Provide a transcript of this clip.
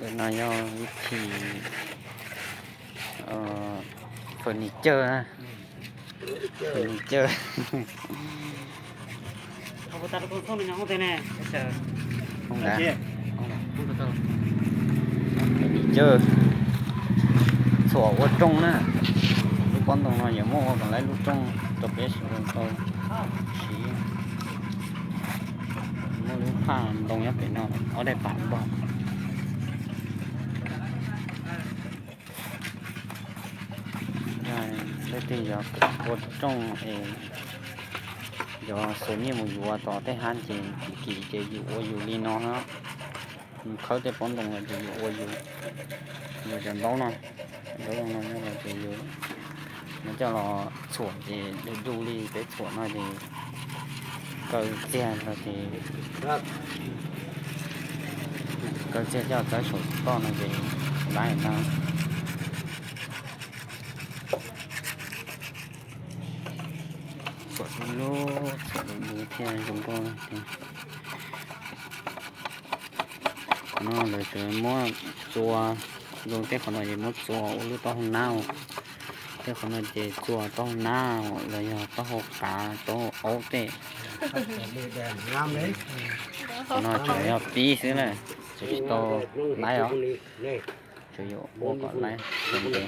Ntawm no yog ib thim furniture na, furniture. Furniture txhuam ua rooj na, lub pob ntoo no yuav muab ua kom lawv lub rooj rau peb sawv daws tau siv. Muaj lub phaj ntoo nyob pem no, ob daim pam npog. Leej twg yog ua rooj es yog xuas nyiaj mus yuav tom tej hab ces kim ces yus ua yus li no na. Yus khawb tej pob ntoo los ces yus ua yus, yus cov ntaub no, cov ntaub zoo no nyob los ces yus muab coj los txhuam ces du du li peb txhuam no ces kaw txiag los ces kaw txiag coj txawb saum toj no ces laiv na. Txhuam lub txhuam du du thiaj zoo nkauj. Qhov no lawv tsuas muab txua, zoo tej qhov no ces muab txua ua lub taub hau nab, tej qhov no ces txua taub hau nab los yog taub hau qav taub hau aub tej. Qhov no tsuas yog pib xwb na, tsuas tsis tau laib os, tsuas yuav ua kom laib ntev.